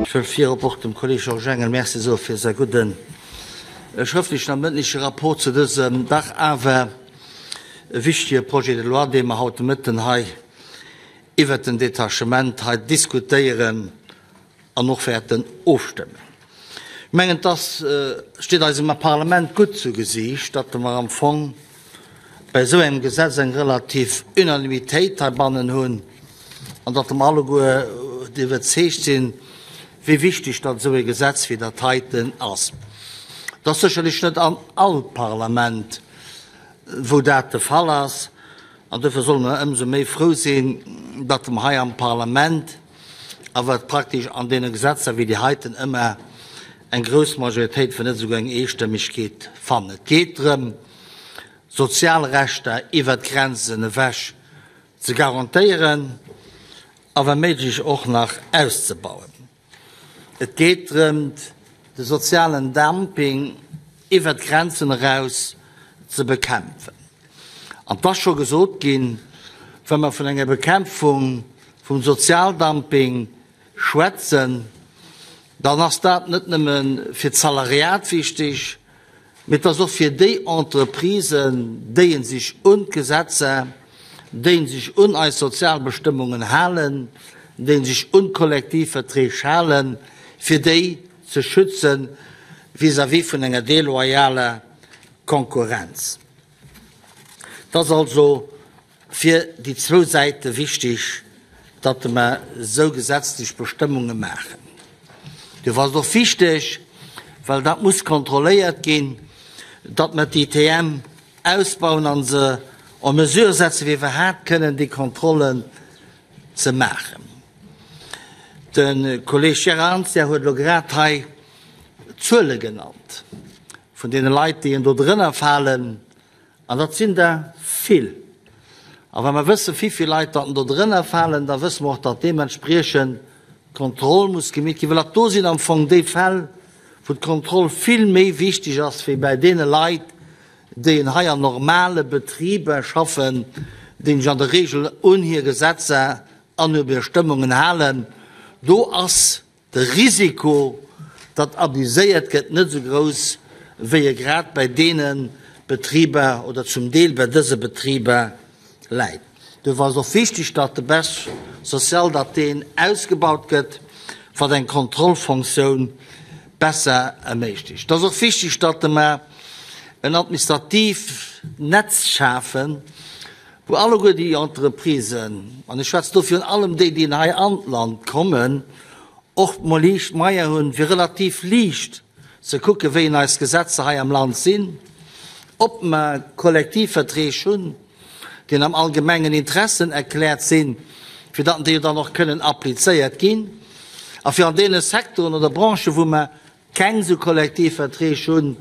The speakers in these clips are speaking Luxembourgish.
Ech wëll virop och dem Kolleeg Georges Engel Merci soe fir säi gudde schrëftlechen a mëndleche Rapport zu dësem dach awer wichtige Projet de loi, dee mer haut de Mëtten hei iwwert den Detachement hei diskutéieren an och wäerten ofstëmmen. Ech mengen, et ass, steet eisem Parlament gutt zu Gesiicht, datt mer am Fong bei esou engem Gesetz eng relativ Unanimitéit heibannen hunn an datt mer alleguer iwwerzeegt sinn, wéi wichteg datt esou e Gesetz wéi dat heiten ass. Et ass sécherlech net an all Parlament, wou dat de Fall ass, an dofir solle mer ëmsou méi frou sinn, datt mer hei am Parlament awer praktesch an deene Gesetzer wéi déi heiten ëmmer eng grouss Majoritéit, wann net esouguer eng Eestëmmegkeet fannen. Et geet drëm, sozial Rechter iwwert d'Grenzen ewech ze garantéieren a wa méiglech och nach auszebauen. Et geet drëm, de sozialen Dumping iwwert d'Grenzen eraus ze bekämpfen. An et ass scho gesot ginn, wa mer vun enger Bekämpfung vum Sozialdumping schwätzen, dann ass dat net nëmme fir d'Salariat wichtig, Mee et ass och fir déi Entreprisen, déi sech un d'Gesetzer, déi sech un eis sozial Bestëmmungen halen, déi sech un d'Kollektivverträg halen, fir déi ze schütze vis-à-vis vun enger deloyaler Konkurrenz. Et ass also fir déi zwou Säite wichtig, datt mer esou gesetzlech Bestëmmunge maachen. Duerfir ass et och wichtig, well dat muss kontrolléiert ginn, datt mer d'ITM ausbauen a se en mesure setzen, fir iwwerhaapt kënnen déi Kontrollen ze maachen. De Kolleeg Gérard Anzia huet elo grad hei Zuele genannt vun deene Leit, déi do drënner falen. An dat sinn der vill. A wa mer wëssen, wivill Leit datt do drënner falen, da wësse mer och, datt deementspriechend d'Kontroll muss gemeet ginn, well dat do sinn am Fong déi Fäll, wou d'Kontroll vill méi wichteg ass wéi bäi deene Leit, déi hei an normale Betriber schaffen, déi sech an der Regel un hir Gesetzer an hir Bestëmmungen halen. Do ass De Risiko, datt abuséiert gëtt, net esou grouss, wéi e grad bei deene Betriber oder zum Deel bei dëse Betriber läit. Duerfir ass et och wichteg, datt de Bech social, datt deen ausgebaut gëtt, wat eng Kontrollfonctioun besser erméiglecht. Et ass och wichteg, datt mer en administratiivt Netz schafen, wou alleguer déi Entreprisen, an ech schwätzen do virun allem déi, déi hei an d'Land kommen, och mol liicht Moyen hunn, fir relativ liicht ze kucken, wéi eis Gesetzer hei am Land sinn, ob mer Kollektivverträg hunn, déi am allgemengen Interessen erkläert sinn, fir datt déi dann och kënnen applizéiert ginn, a fir an deene Secteuren oder Branchen, wou mer keng esou Kollektivverträg hunn,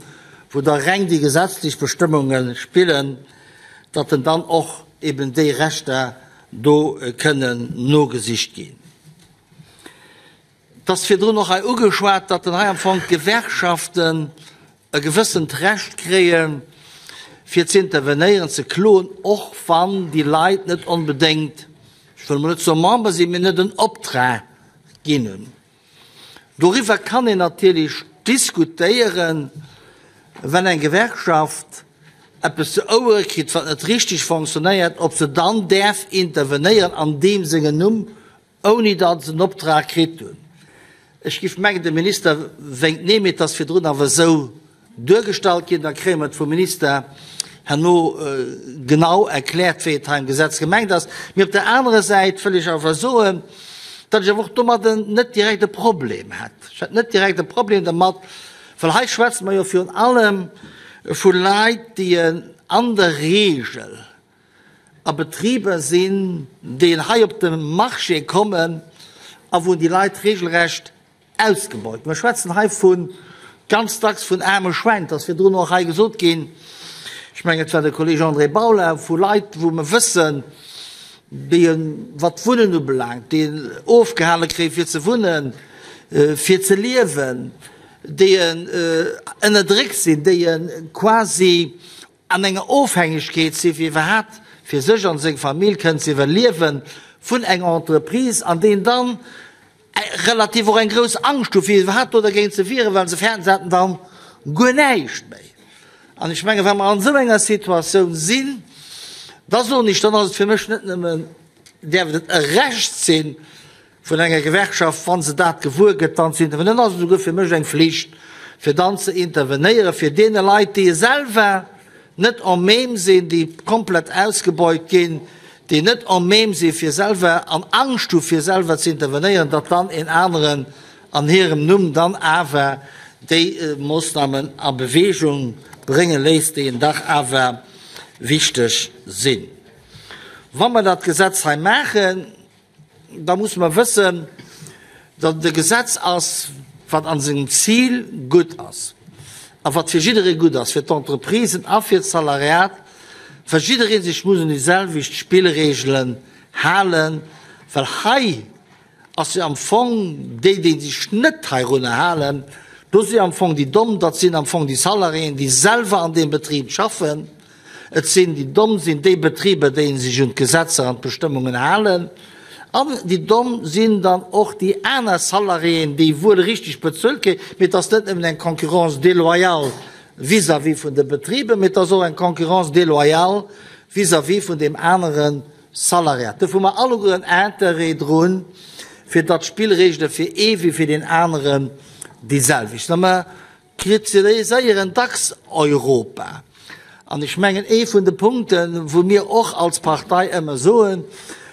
wou da reng déi gesetzlech Bestëmmunge spillen, datt en dann och eben déi Rechter do kënnen nogesicht ginn. Et ass virdrun och hei ugeschwat, datt en hei am Fong d'Gewerkschaften e gewëssent Recht kréien, fir ze intervenéieren, ze kloen, och wann déi Leit net onbedéngt, ech wëll emol net soe Member sinn, mee net en Optrag ginn hunn. Doriwwer kann een natierlech diskutéieren, Wenn eng Gewerkschaft eppes zu Ouere kritt, wat net richteg fonctionnéiert, ob se dann däerf intervenéieren an deem sengen Numm, ouni datt se en Optrag kritt hunn. Ech géif mengen, de Minister wénkt nee, mee et ass virdrun awer esou duergestallt ginn, da kréie mer et vum Minister herno genau erkläert, wéi et hei am Gesetz gemengt ass. Mee op der anerer Säit wëll ech awer soen, datt ech awer och domadden net direkt e Problem hätt. Ech hätt net direkt e Problem dermat, well hei schwätze mer jo virun allem vu Leit, déi an der Regel a Betriber sinn, déi hei op de Marché kommen a wou déi Leit regelrecht Ausgebeut. Mer schwätzen hei vu ganz dacks vun aarme Schwäin, et ass virdrun och hei gesot ginn, ech mengen et war de Kolleeg André Bauler, vu Leit, wou mer wëssen, déi en, wat d'Wunnen ubelaangt, déi en ofgehale kréien, fir ze wunnen, fir ze liewen, déi en ënnerdréckt sinn, déi en quasi an enger Ofhängegkeet si fir iwwerhaapt fir sech an seng Famill kënnen ze iwwerliewen, vun enger Entreprise, an deen dann. relativ och eng grouss Angscht hu fir iwwerhaapt do dergéint ze wieren, well se fäerten, se hätten dann guer näischt méi. An ech mengen, wa mer an esou enger Situatioun sinn, da soen ech, dann ass et fir mech net nëmmen, däerf et e Recht sinn vun enger Gewerkschaft, wa se dat gewuer gëtt, dann ze intervenéieren, dann ass et esouguer fir mech eng Flicht, fir dann ze intervenéieren, fir deene Leit, déi selwer net en même sinn, déi komplett ausgebeut ginn, déi net en même si fir selwer an Angscht hu fir selwer ze intervenéieren, datt dann een aneren an hirem Numm dann awer déi Moossnamen a Bewegung brénge léisst, déi en dach awer wichteg sinn. Wa mer dat Gesetz hei maachen, da musse mer wëssen, datt et e Gesetz ass, wat a sengem Zil gutt ass a wat fir jidderee gutt ass, fir d'Entreprisen a fir d'Salariat, well jidderee sech muss un déi selwecht Spillregelen halen, well hei ass jo am Fong déi, déi sech net heirunner halen, do si am Fong déi Domm, dat sinn am Fong déi Salariéen, déi selwer an deem Betrib schaffen. Et sinn déi Domm sinn déi Betriber, déi sech un d'Gesetzer an d'Bestëmmungen halen. An déi Domm sinn dann och déi aner Salariéen, déi wuel richteg bezuelt kréien, mee et ass net nëmmen eng Concurrence déloyale vis-à-vis vun de Betriber, mee et ass och eng Concurrence déloyale vis-à-vis vun deem anere Salariat. Dofir hu mer alleguer en Interêt drun, fir datt d'Spillregele fir ee wéi fir deen aneren déi selwecht sinn. A mer kritiséieren dacks Europa. An ech mengen, ee vun de Punkten, wou mir och als Partei ëmmer soen,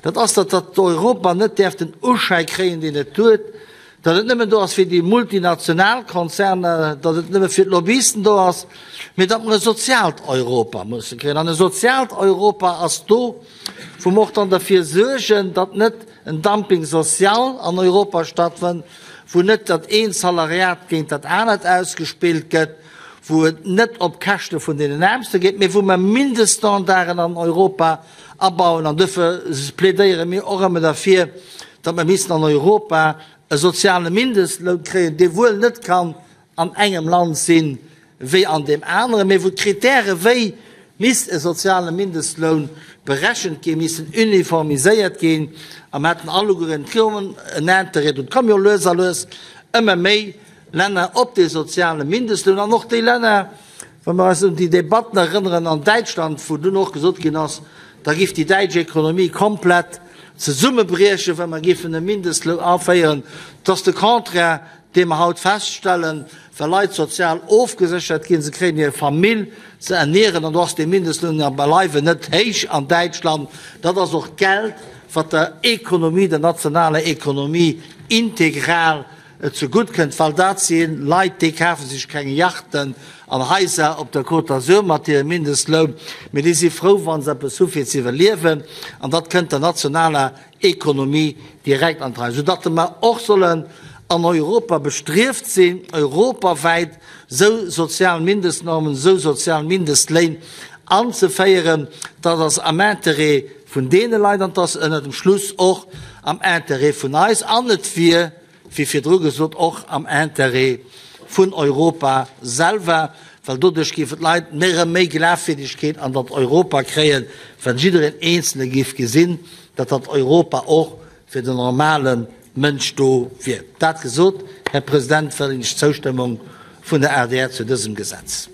dat ass, datt dat Europa net däerf den Uschäi kréien, deen et huet, datt et nëmmen do ass fir déi multinational Konzerner, datt et nëmme fir d'Lobbyisten do ass, mee datt mer e soziaalt Europa musse kréien. An e soziaalt Europa ass do, wou mer och dann derfir suergen, datt net en Dumping social an Europa stattfënnt, wou net dat eent Salariat géint dat anert ausgespillt gëtt, wou et net op Käschte vun deenen Aarmste geet, mee wou mer Mindeststandarden an Europa abauen. An duerfir plädéiere mir och ëmmer derfir, datt mer missten an Europa e soziale Mindestloun kréien, dee wuel net kann an engem Land sinn wéi an deem aneren, mee wou d'Kritäre wéi misst e soziale Mindestloun berechent ginn, missten uniformiséiert ginn a mer hätten allegueren en Interêt drun. Et komme jo lues a lues ëmmer méi Länner op dee soziale Mindestloun an och déi Länner, wa mer eis un déi Debatten erënneren an Däitschland, wou dunn och gesot ginn ass, da giff déi däitsch Ekonomie komplett zesummebriechen, wa mer giffen e Mindestloun aféieren. Et ass de Contraire dee mer haut feststellen, well Leit sozial ofgeséchert ginn, se kréien hir Famill ze ernieren an do ass dee Mindestloun ja beileiwen net héich an Däitschland. Dat ass och Geld, wat der Ekonomie, der nationaler Ekonomie integral zegutt kënnt, well dat si Leit, déi kafe sech keng Yachten an Haiser op der Côte d'Azur mat hirem Mindestloun, mee déi si frou, wa se eppes hu fir ze iwwerliewen an dat kënnt der nationaler Ekonomie direkt an d'Rei, soudatt mer och sollen an Europa bestrieft sinn, europawäit esou sozial Mindestnormen, esou sozial Mindestléin anzeféieren. Dat ass am Interêt vun deene Leit an et ass ënnert dem Schluss och am Interêt vun eis an et wier, wéi virdru gesot, och am Interêt vun Europa selwer, well doduerch géifen d'Leit méi erëm méi Glafwierdegkeet an dat Europa kréien, well jiddereen Eenzele géif gesinn, datt dat Europa och fir den normale Mënsch do wier. Dat gesot, Här President, wëll ech d'Zoustëmmung vun der adr zu dësem Gesetz.